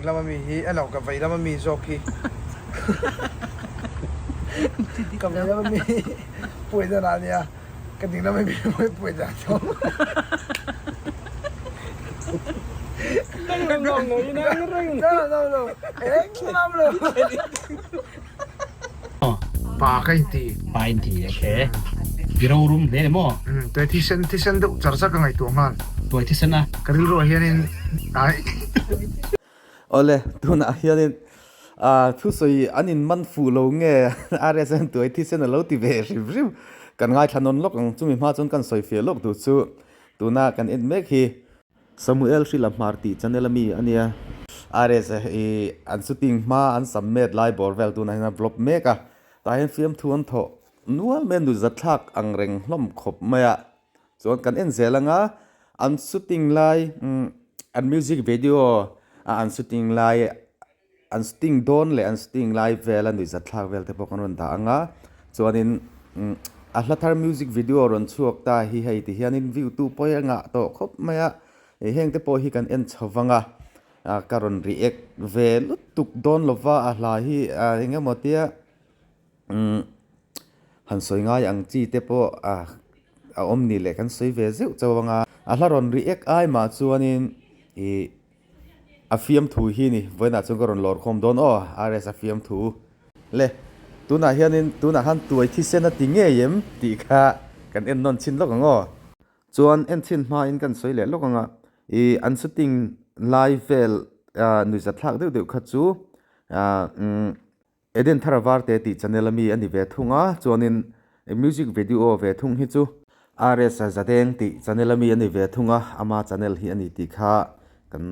ding lama mi hi a lo ka vei lama mi zawk hi ka vei lama mi hi puaina a nia ka ding lama mi hi puaina a tho. No no no engmah lo. Pa ka inti. Pa inti, ok. I rorum hle ni maw? Umm, tuai thisen, thisen deuh char char ka ngaihtuah nghal. Tuai thisen a? Ka rilruah hianin ai. Awle, tunah hianin thusawi an in man fuh lo nge RSN tuai thisen a lo ti ve hrim hrim. Kan ngaithla nawn lawk ang, chumi hma chuan kan sawi fiah lawk duh chu tuna kan en mek hi. Samuel Hrila Hmar tih channel a mi a nia. RS i an shooting hma an sam met lai bawr vel tunah hian a vlog mek a, tah hian fiamthu an thawh nual mai a, nuzathlak ang reng hlawm khawp mai a, chuan kan en zel anga an shooting lai an music video a an shooting lai an shooting dawn leh an shooting lai vel a nuihzat thlak vel te pawh kan rawn dah ang a chuanin a hla thar music video rawn chhuak ta hi hei ti hianin view tu pawh hi a ngah tawh khawp mai a ih heng te pawh hi kan en chho vang a ah ka rawn react ve lutuk dawn lova a hla hi ah eng emaw tia umm han sawi ngai ang chi te pawh ah a awm ni leh kan sawi ve zeuh chauh ang a a hla rawn react ai mah chuanin ih. A fiamthu hi ni, vawiinah chuan ka rawn lawr khawm dawn aw, RS a fiamthu le. Tunah hianin tunah khan tuai thisen a ti ngei em tih kha kan en nawn chhin lawk ang aw. Chuan en chhin hmain kan sawi leh lawk ang a, ih an shooting lai vel nuihzat thlak deuh deuh kha chu ah umm Eden Thar Varte tih channel a mi a ni ve thung a, chuanin music video ve thung hi chu RS Zadeng tih channel a mi a ni ve thung a, ama channel hi a ni tih kha kan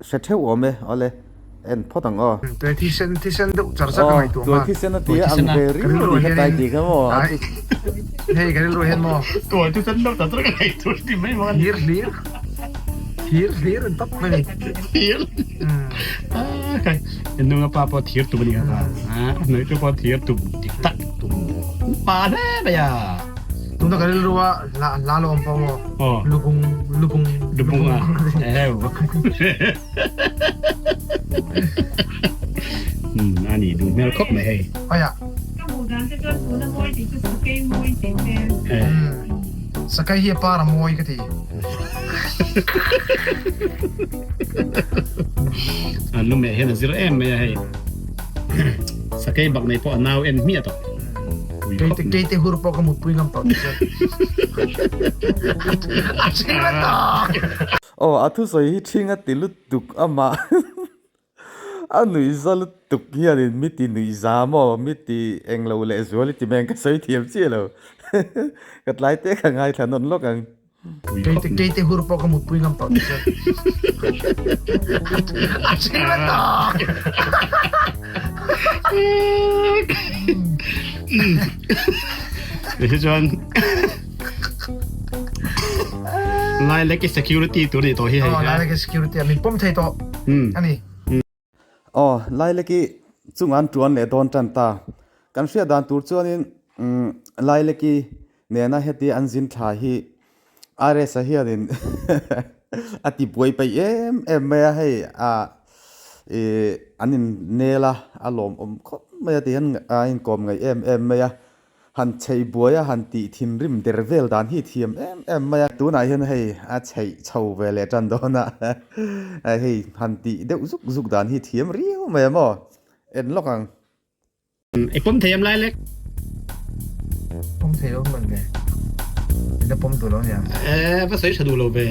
hre theuh awm e, awle en phawt ang aw. Tuai thisen thisen deuh char char ka ngaihtuah Tuai thisen a ti a ang ve riau a ni kha tlai tih kha maw a chu. Hei ka rilru hian maw. Tuai thisen deuh char char ka ngaihtuah ti mai maw. Hlir hlir hlir hlir an tawp mai. Hlir. Nunga pa pawh thir tum a ni kha kha. Hnuai tu pawh thir tum dik tak tum pa hle mai a. Tuna ka rilru a hla hla lo awm pawh maw? Lubung lubung lubung a. Eheu. A nih duh hmel khawp mai hei. Aia. Ka hmuh dan te chuan tuna mawi tih chu sakei mawi tih hmel. Sakei hi a par a mawi ka ti. An lu meh hian a zir em mai a hei. Sakei bak nei pawh a nau en hmiah tawh. Keite keite hur pawh ka mutpui ngam tawh tih chuan. A ṭhing a tawk. Aw a thusawi hi ṭhing a ti lutuk amah. A nuihza lutuk hianin mi ti nuihza maw, mi ti englo leh zual i ti mai ang ka sawi thiam chiah lo. Ka tlai te ka ngaithla nawn lawk ang. Keite keite hur pawh ka mutpui ngam tawh ti chuan. A ṭhing a tawk. Ti chuan Laileki security tur nih tawh hi hei. Aw Laileki security a min pawm thei tawh a ni. Aw Laileki chungah an tuan leh dawn tan ta. Kan hriat dan tur chuanin Laileki nena heti an zin thla hi RS-a hianin a ti buai peih em em mai a hei ah ih an in nel a a lawmawm khawp mai a ti hian a inkawm ngaih em em mai a. Han chheih buai a han tih thinrim der vel dan hi thiam em em mai a, tunah hian hei a chheih chho ve leh tan dawn a, hei han tih deuh zuk zuk dan hi thiam riau mai a maw, en lawk ang. I pawm thei em lai lek? Pawm thei lo hman ve. Min la pawm duh lo nia. Eh, va sawi tha duh lo ve.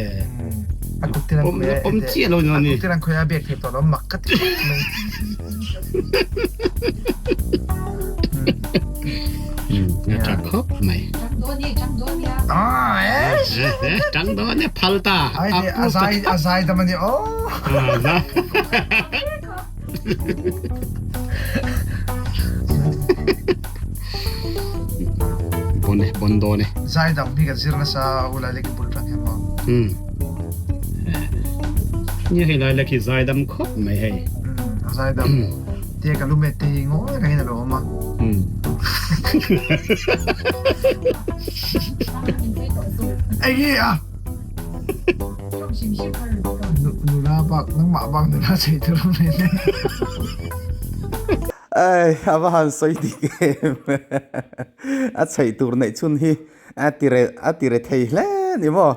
A kut te lang khawi a, pawm chiah lo ni. A kut te lang khawi a biak thei tawh lo mak ka ti khawp mai. A tha khawp mai. Ah, eh. Tang dawn e phal ta. Ai te a zai a zai dam ani oh. Bon e, bon dawn e. Zai dam hi kan zir nasa u lai lek i bul tan hian maw. Hmm. Ni hei lai lek hi zai dam khawp mai hei. Hmm, a zai dam. Tia ka lumet te hi ngawi rengin a lo awm a. Hmm. Ei hi a. Nula bak nangmah bak nula chei tur awm hle hle. Ai a va han sawi dik em a chheih tur neih chhun hi a ti re a ti re thei hle ni maw.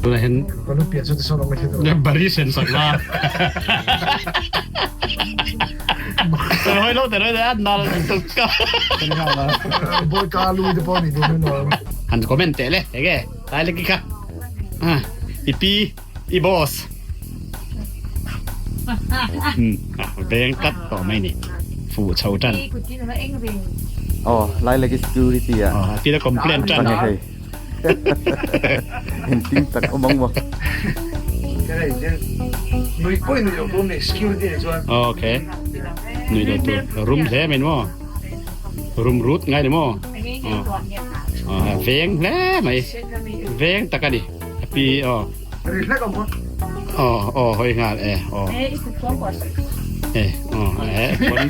Tunah hian Ka lu pian chu ti sawn awm mai thei Bari sen sak la. Hoi lo te roi a nal tuk ka. Boy ka lu te pawh ni duh no. Han comment teh le ege tai le ki kha. Ah i pi i boss. Veng tlat tawh mai ni fuh chho tan. Aw lai lek i security ah. Aw tila complaint tan. Hei hei. Engtin tak awm ang maw. Nui pawh i nui loh tur ni security ni chuan. Okay. Nui loh tur. Rum hle mai ni maw. Rum rut ngai ni maw. Aw veng hle mai. Veng tak a ni. A pi aw. Ri hlek ang maw? Aw aw hawi nghal e aw. E aw e kon.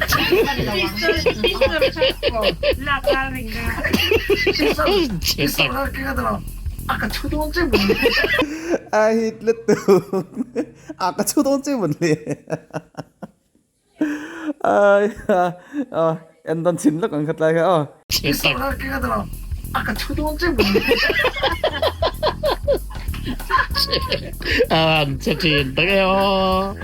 A hit let tu a ka chu dawn che mun le. Ai a en dan chin lak ang khat lai kha aw. An che thin tak e aw.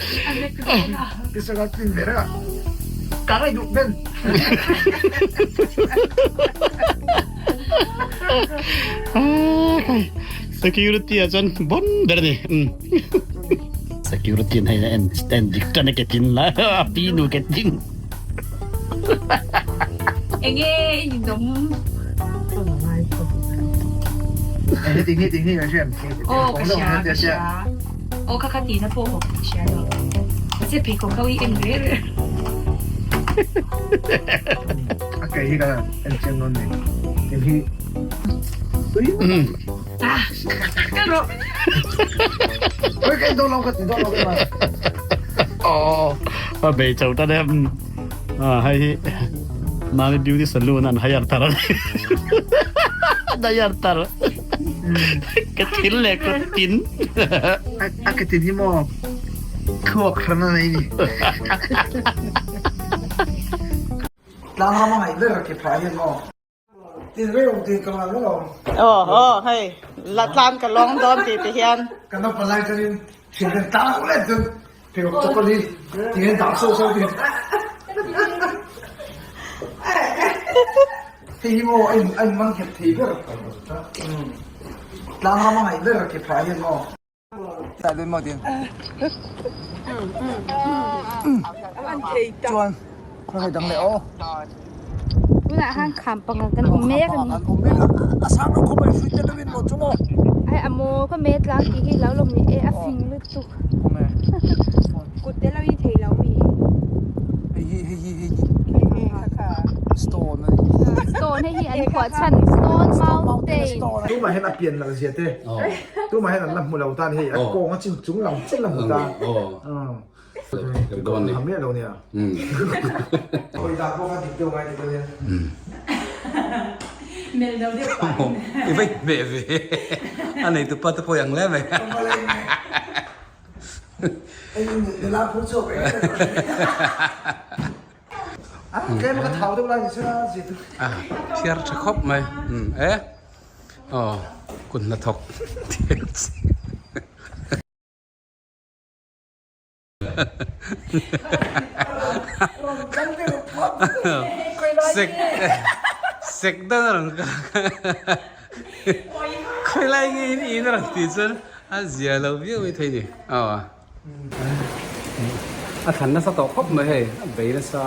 Security ah chuan bon ber a ni. Security in hei en en dik tan e ke tin la a pi nu ke tin. Enge in in awm. Aw ka hria ka hria aw kha kha tihna pawh awm ka hria lo mahse pheikhawk ho hi en reh reh. A kei hi ka en chiang dawn ni tin hi tui Ah kal rawh. Oi ka en dawn lo ka ti dawn lo ka Aw a bei chho ta em ah hei hi Mami beauty salon an hire thar a ni an hire thar ka thil leh ka tin A ka tin hi maw thluak hran a nei ni. Tlang ram a ngaih ber ke phah hian maw. Tin rei awm tin ka ngal lo. Aw aw hei la tlan ka lawng dawn tih te hian. Kan naupang lai chuanin thian ten tlang ho let chuan pheikhawk chapal hi ti hian dah sauh sauh thin. Hei hi maw a in a in man nghet thei ber. Tlang ram a ngaih ber ke phah hian maw. Chuan khaw dang leh aw. Tunah khan kham panga kan awm mek a ni. An awm mek a, a sang lo khawp mai hrui te deuhin maw chu maw. Ai a maw ka met tlang tih hi lo lawm ni e a fing lutuk. Kut te lo in thei lo mi. Hei hi hei hi hei hi stone a ni. Stone hei hi an phuah chhan stone mountain. Tumah hian a pian loh zia te. Tumah hian an la hmu lo tan hei a kawng a chin chung lam chin la hmu ta. Ha miah lo nia. Hawi dah pawh kha dik deuh ngai ti nia. I va inhmeh ve. A nei tupa te pawh i ang hle mai. Hei nula phur chhuak ve. Tlem ka thau deuh lai ni sela zir tu. A thiar tha khawp mai e aw kut hnathawk thiar chi sek sek dan a rawn kal khawilai nge in in a rawn tih chuan a zia lo viau mai thei ni aw. A thlan nasa tawh khawp mai hei, a bei nasa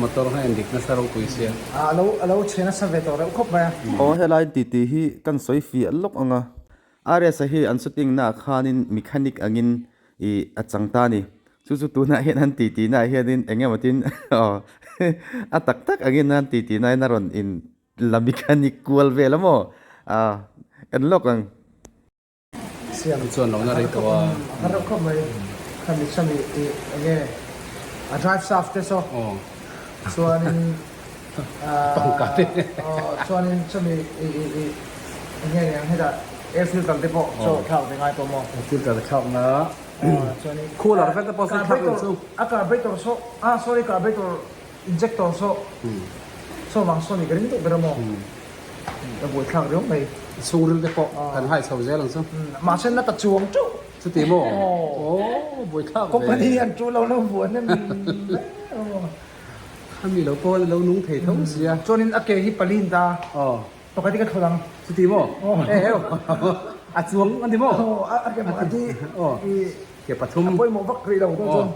motor kha endik nasa ropui sia. A lo a lo chhe nasa ve tawh reuh khawp mai a. Aw helai titi hi kan sawi fiah lawk ang a, RS a hi an shooting naah khanin mechanic angin ih a chang ta a ni. Chu chu tunah hian an titi naah hianin eng emaw tin aw a tak tak angin an titi nain a rawn in la mechanic kual vel a maw ah en lawk ang. Siam chuan lohna rei tawh a. A reuh khawp mai. Khami chami i enge a drive shaft te saw. Chuanin. Pangka te. Chuanin chumi i i i eng nge niang hetah air filter te pawh chaw thlak ve ngai tawh maw? Air filter te thlak na. Chuanin cooler vel te pawh sawi thlak lo chu. A carburetor saw ah sorry carburetor injector saw saw vang saw ni ka ring deuh ber a maw? Ka buai thlak riau mai. Chhungril te pawh kan hai chho zel ang chu. Mahse na ta chuang teuh. Chuti maw? Aw buai thlak ve. Company hian chu lo lo buan em mai maw? Khami lo pawh lo nung thei tho sia. Chuanin a ke hi palin ta. Aw. Pakhat hi ka thlawt ang. Chuti maw? E heu. A chuang a ni maw? Aw a ke pakhat hi. Aw. Ke pathum. A pawimawh vak rih lo dawn chuan.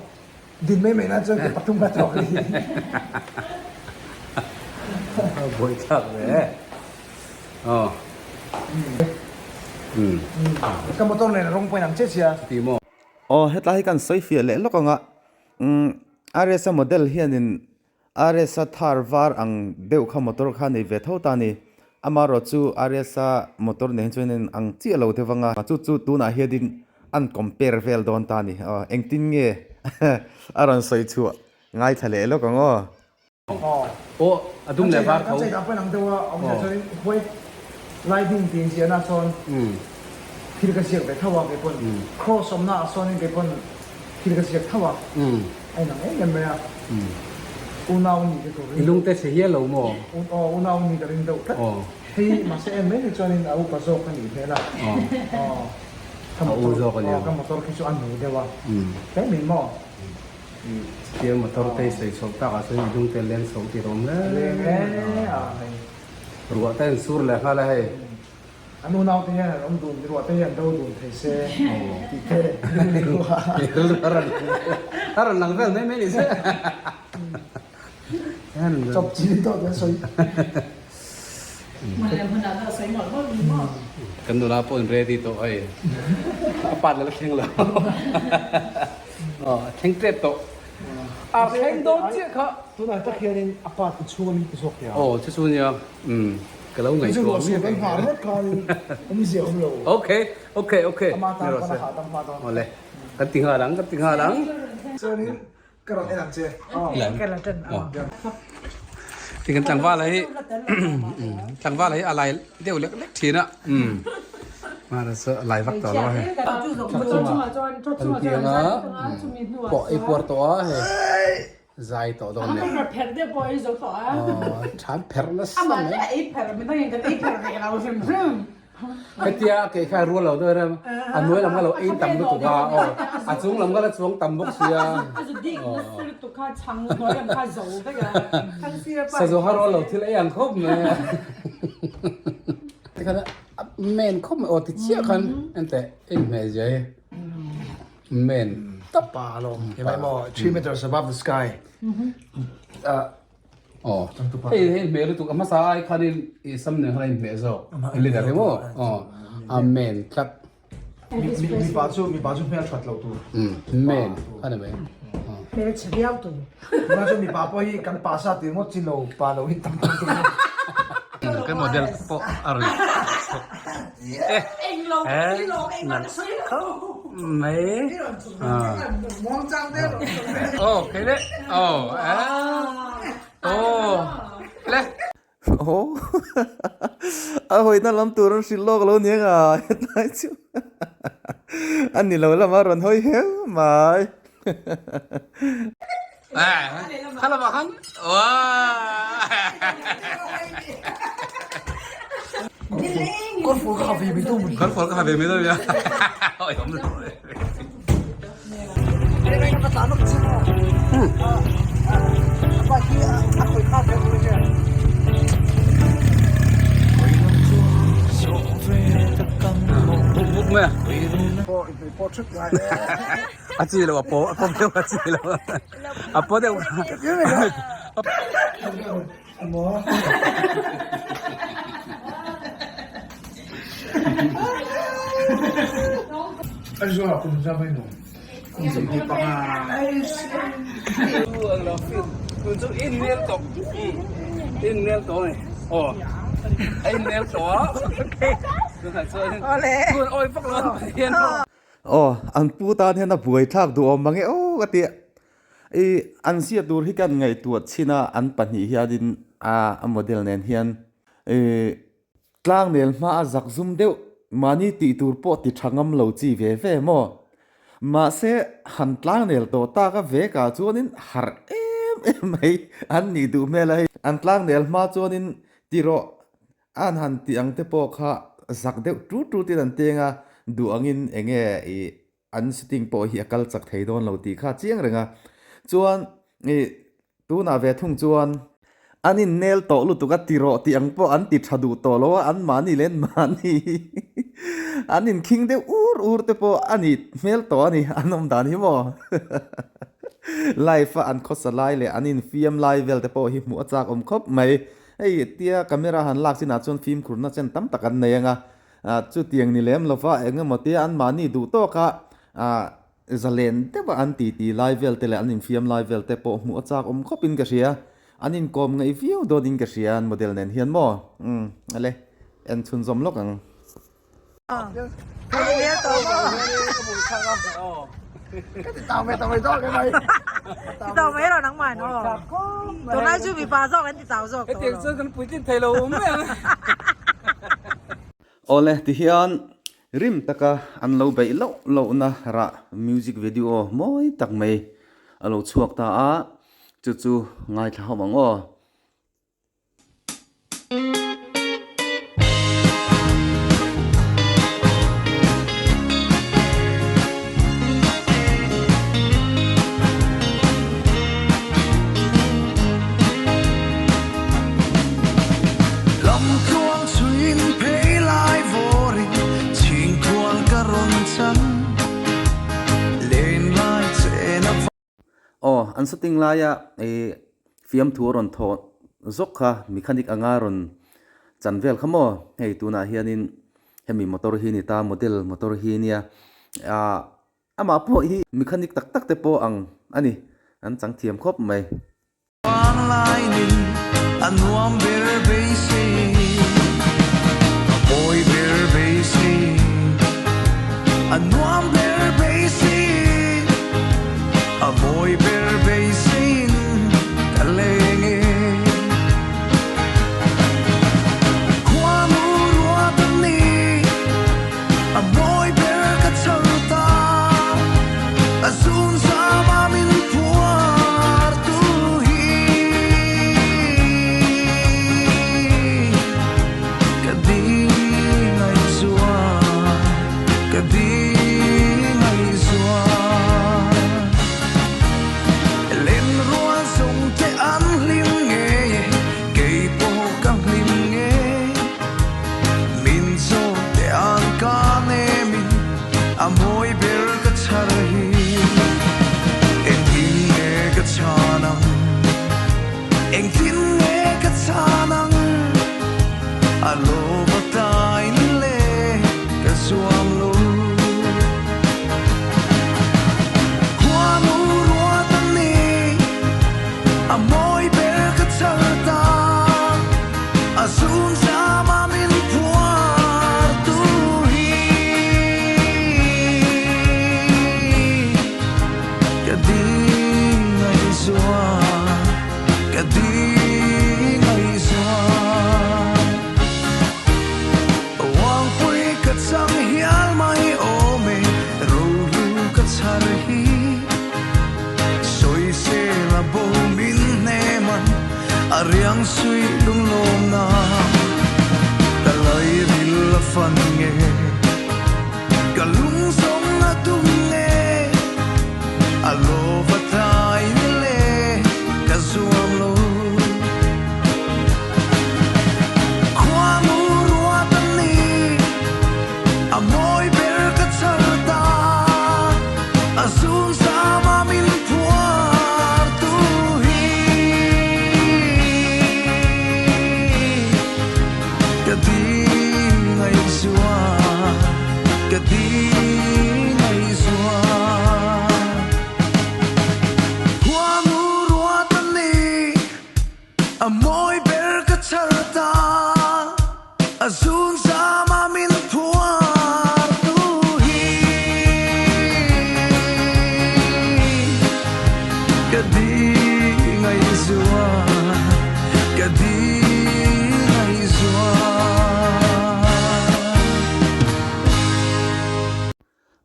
Din mai mai nan chuan ke pathum ka tawk rih. Buai thlak ve. Aw. Ka motor nen a rawng pawhin ang che sia. Chuti maw? Aw hetlai hi kan sawi fiah leh lawk ang a. RS-a model hianin RS-a thar var ang deuh kha motor kha nei ve tho ta a ni. Amaherawh chu RS-a motor nen chuan in ang chiah lo deuh ang a, chu chu tunah hianin an compare vel dawn ta a ni. Aw engtin nge a rawn sawi chhuah ngaithla leh lawk ang aw. Aw a dum leh var tho. Lightning tih inziahna sawn thil ka ziak ve tho a, kei pawn cross awmna ah sawnin kei pawn thil ka ziak tho a, a inang em em mai a, unau ni ka ring. I lung te chhe hial lo maw? Aw unau ni ka ring deuh tlat. Hei mahse en mai mai chuanin a upa zawk a nih hmel a, aw ka motor aw ka motor khi chu a nu deuh a, hle mai maw? Chutia motor te i sawi chhoh takah chuan i lung te leng chho tih a awm hle. Leng e a hei. Ruah te an sur leh nghal a hei. An unau te hian an awm dun, ruah te hian do dun thei se tih te rilru a. Rilru a rawn a rawn lang vel mai mai ni se. Chawp chin tawh te sawi. Kan nula pawh in ready tawh hei. A pat la la thleng lo. Aw a thleng tep tawh. A thleng dawn chiah kha. Tunah tak hianin a part i chhung a mi ti zawk thei a. Aw chu chu nia umm ka lo ngaihtuah miah miah. Kan nghah rawt khanin awmzia awm lo. Okay okay okay. Ama tan pawn a hahdam hma dawn. Awle kan ti nghal ang kan ti nghal ang. Chuanin ka rawn en ang che. Ka la tan ang. Ti kan tlangval hi tlangval hi a lai deuh lek lek thin a umm mahse chu a lai vak tawh lo a hei. Kan piang a pawh ei puar tawh a hei. Zai tawh dawn nia. Amah pherh deuh pawh ei zo tawh a. Aw than pherh nasa mai. Amah te ei pherh midang in kan ei pherh ve lo hrim hrim. Hetia kei kha rual lo deuh rem a hnuai lam kha lo ei tam lutuk a aw a chung lam kha la chuang tam bawk sia. A zu dik nasa lutuk kha chhang hnuai lam kha zo vek a. Sazu kha rual lo thil ei ang khawp mai a. Tikhan a men khawp mai aw ti chiah khan enteh inhmeh zia hi. Men tap pa alawm he mai maw 3 meters above the sky oh hei hei hmel lutuk a hmasa ai khanin i sam nen khan a inhmeh zawk leader hi maw aw amen tlat mipa chu mipa chu hmel that lo tur men khan a mai hmel chhe viau tur tuna chu mipa pawh hi kan pa sa tir ngawt chi lo pa lo hi tam tam tur kan model pawh a rawn chhawk e Mai. Oh, cái đấy. Oh, à. Oh. Le. Oh. A hawina lam tur an hrilh lawk lo nia nga hetlai chu a ni lo lama rawn hawi heu mai. À, khá là bảo hắn. Wow. Kawrfur ka ha ve mai dawn. Kawrfur ka ha ve mai dawn ya. Oi om lo. Buk buk mai a. A chi lo a paw a paw deuh a chi lo a paw deuh Aw, an pu tan hian a buai thlak duh awm mange aw ka ti a. I an zia tur hi kan ngaihtuah chhin a, an pahnih hianin. a model nen hian ih tlangnel hma a zak zum deuh mahni tih tur pawh ti tha ngam lo chi ve ve maw? Mahse han tlangnel tawh tak a vek ah chuanin harh em em mai an nih duh hmel a hei. An tlangnel hma chuanin ti rawh an han tih ang te pawh kha zak deuh tut tut in an teng a, duh angin eng nge ih an sitting pawh hi a kal chak thei dawn lo tih kha a chiang reng a. Chuan ih tunah ve thung chuan an innel tawh lutuk a ti rawh tih ang pawh an ti tha duh tawh lo a, anmahni leh anmahni an inkhing deuh ur ur te pawh a nih hmel tawh a ni an awm dan hi maw. Live a an khawsa lai leh an infiam lai vel te pawh hi hmuh a chak awm khawp mai. Hei tia camera han lak chinah chuan fimkhurna chen tam tak an nei ang a, chutiang ni lem lova eng emaw tia anmahni duh tawka zalen deuha an titi lai vel te leh an infiam lai vel te pawh hmuh a chak awm khawpin ka hria, an inkawm ngaih viau dawnin ka hria an model nen hian maw? Umm ale en chhunzawm lawk ang. Awle tihian rim taka an lo beih loh lohna rah music video mawi tak mai a lo chhuak ta a, chu chu ngaithla ho ang aw. Aw, an shooting laia ih fiamthu a rawn thawh zawk kha mechanic anga rawn chan vel kha maw hei tunah hianin hemi motor hi a ni ta model motor hi a nia ah amah pawh hi mechanic tak tak te pawh ang a ni an chang thiam khawp mai.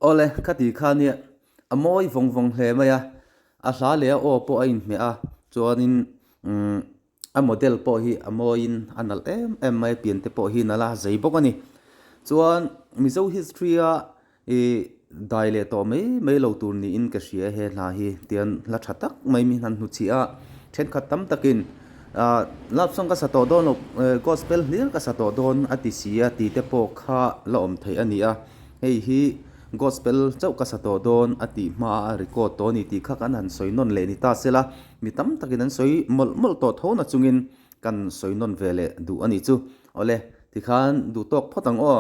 Awle, ka ti kha nia, a mawi vawng vawng hle mai a, a hla leh a aw pawh a inhmeh a, chuanin umm a model pawh hi a mawiin a nalh em em mai a, pian te pawh hi nalh a zei bawk a ni. Chuan Mizo history a ih dai leh tawh mai mai lo tur niin ka hria he hla hi tian hla tha tak mai mi han hnu chhiah a, thenkhat tam takin ah love song ka sa tawh dawn lo gospel hlir ka sa tawh dawn a ti si a tih te pawh kha la awm theih a ni a. Hei hi Gospel chauh ka sa tawh dawn a tih hma a record tawh a ni tih kha kan han sawi nawn leh ni ta sela, mi tam takin an sawi mawlh mawlh tawh tho na chungin kan sawi nawn ve leh duh a nih chu. Awle, tikhan duh tawk phawt ang aw.